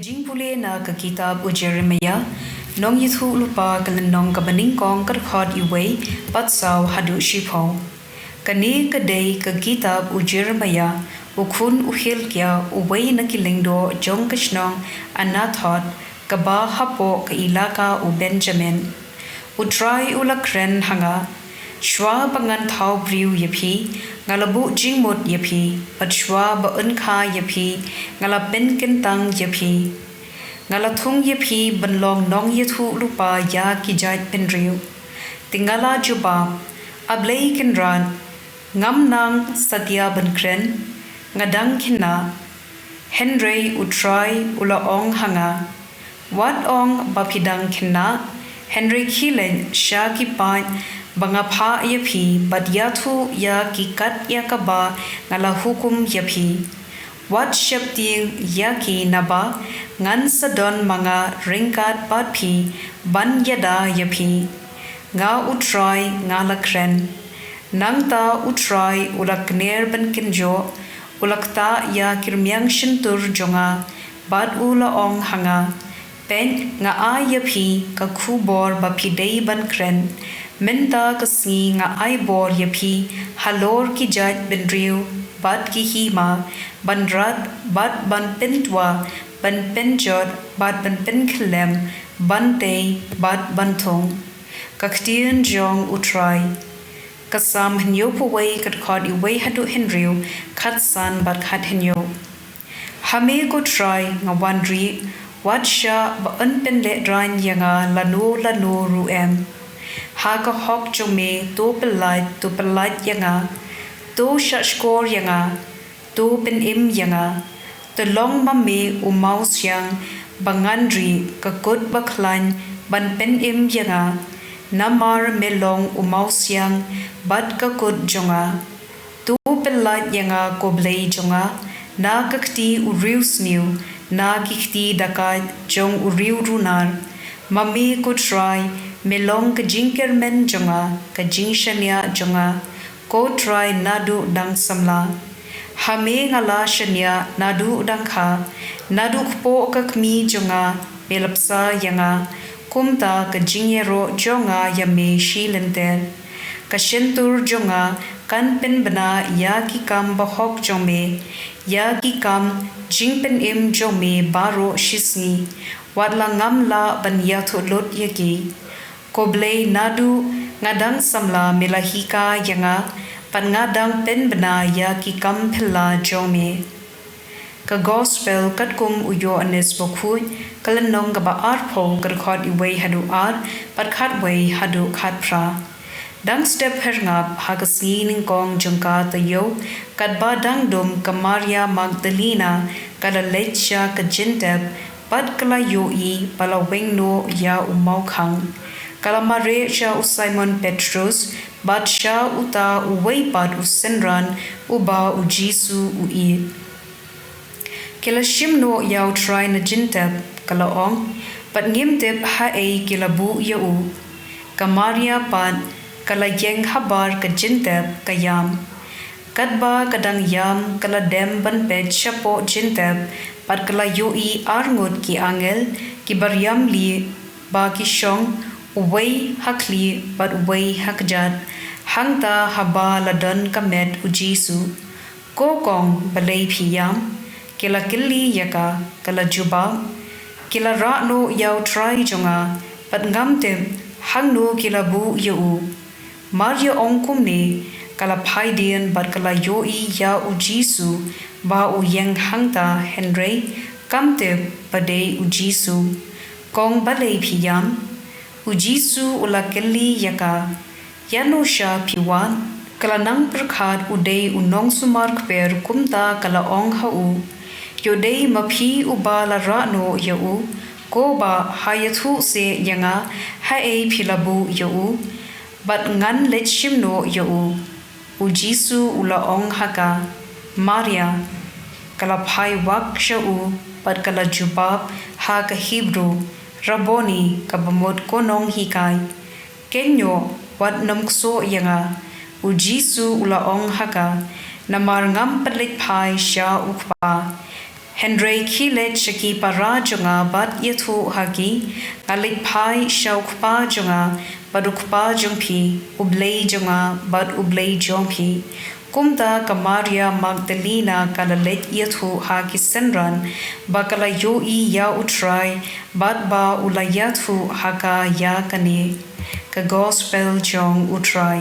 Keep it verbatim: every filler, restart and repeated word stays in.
Jingpule na ka kitab u Jeremiah, nongïathuhlypa ka lynnong kaba nyngkong, ka dkhot uwei bad saw haduh shiphew. Kane ka dei ka kitab u Jeremiah, u khun u Hilkiah, uwei na ki lyngdoh jong ka shnong Anathoth, kaba hapoh ka ilaka u Benjamin. U Trai u la kren ha nga: Shuwa ba ngan thaw briew ïa phi, nga la buh jingmut ïa phi, bad shuwa ba yn kha ïa phi, nga la pynkyntang ïa phi. Nga la thung ïa phi ban long nongïathuhlypa ïa ki jaitbynriew. Te nga la jubab: A Blei Kynrad, ngam nang satia ban kren, nga dang khynnah. Hynrei u Trai u la ong ha nga: Wat ong ba phi dang khynnah, hynrei khie leit sha ki paid ba nga phah ïa phi, bad ïathuh ïa ki kat ïa kaba nga la hukum ïa phi. Wat sheptieng ïa ki, naba ngan sa don ma nga ryngkat bad phi ban ïada ïa phi. Nga u Trai nga la kren. Nangta u Trai u la kner ban kynjoh, u la ktah ïa ki rmiang shyntur jong nga, bad u la ong ha nga: Peit, nga ai ïa phi ka khubor ba phi dei ban kren. Mynta ka sngi nga ai bor ïa phi halor ki jaitbynriew bad ki hima, ban rat bad ban pyntwa, ban pynjot bad ban pynkhyllem, ban tei bad ban thung. Ka ktien jong u Trai. Ka Salm hynñiewphew wei, ka dkhot uwei haduh hynriew, khatsan bad khathynñiew. Ha me ko Trai nga wan rieh, wat shah ba yn pynlehrain ïa nga lano lano ruh em. Ha ka hok jong me to pyllait, to pyllait ïa nga. To shahshkor ïa nga, to pynim ïa nga. To long ma me u mawsiang ba ngan rieh, ka kut ba khlaiñ ban pynim ïa nga. Namar me long u mawsiang bad ka kut jong nga. To pyllait ïa nga ko Blei jong nga, na ka kti u riewsniew, na ki kti dakaid jong u riewrunar. Ma me ko Trai, me long ka jingkyrmen jong nga, ka jingshaniah jong nga, ko Trai, naduh dang samla. Ha me nga la shaniah naduh dang kha, naduh kpoh ka kmie jong nga me la bsa ïa nga. Kumta ka jingïaroh jong nga ïa me shi lynter. Ka shyntur jong nga kan pynbna ïa ki kam bahok jong me, ïa ki kam jingpynim jong me baroh shisngi. Wat la ngam lah ban ïathuh lut ïa ki. Ko Blei, naduh nga dang samla me la hikai ïa nga, bad nga dang pynbna ïa ki kam phylla jong me. Ka Gospel katkum u Ïoannis Bakhuid, ka lynnong kaba arphew, ka dkhot uwei haduh ar, bad khatwei haduh khatphra. Dang step hyrngap ha ka sngi nyngkong jong ka taïew, katba dang dum, ka Maria Magdalena ka la leit sha ka jingtep, bad ka la ïohi ba la weng noh ïa u mawkhang. Ka la mareh sha u Simon Petrus, bad sha uta uwei pat u synran uba u Jisu u ïeit. Ki la shim noh ïa u Trai na jingtep, ka la ong, bad ngim tip haei ki la buh ïa u. Ka Maria pat ka la ïeng habar ka jingtep, ka ïam. Katba ka dang ïam, ka la dem ban peit shapoh jingtep, bad ka la ïohi arngut ki angel, kiba riam lieh, ba ki shong, uwei ha khlieh bad uwei ha kjat, hangta haba la don ka met u Jisu. Ko kong, balei phi ïam? Ki la kylli ïa ka, ka la jubab, ki la rah noh ïa u Trai jong nga, bad ngam tip hangno ki la buh ïa u. Mar ïa ong kumne, ka la phai dien bad ka la ïohi ïa u Jisu ba u ïeng hangta, hynrei kam tip ba dei u Jisu. Kong, balei phi ïam? U Jisu u la kylli ïa ka, ïano sha phi wad? Ka la nang pyrkhat u dei u nongsumar kper, kumta ka la ong ha u, ïoh dei ma phi uba la rah noh ïa u, ko bah ha ïathuh seh ïa nga haei phi la buh ïa u, bad ngan leit shim noh ïa u. U Jisu u la ong ha ka, Maria. Ka la phai wak sha u, bad ka la jubab ha ka Hebru, Rabboni, kaba mut ko nonghikai. Kynnoh, wat nym ksoh ïa nga, u Jisu u la ong ha ka, namar ngam pynleit phai sha u Kpa. Hynrei khie leit sha ki para jong nga bad ïathuh ha ki, Nga leit phai sha U Kpa jong nga bad U Kpa jong phi, U Blei jong nga bad U Blei jong phi. Kumta ka Maria Magdalena ka la leit ïathuh ha ki synran ba ka la ïohi ïa U Trai bad ba u la ïathuh ha ka ïa kane. Ka Gospel jong U Trai.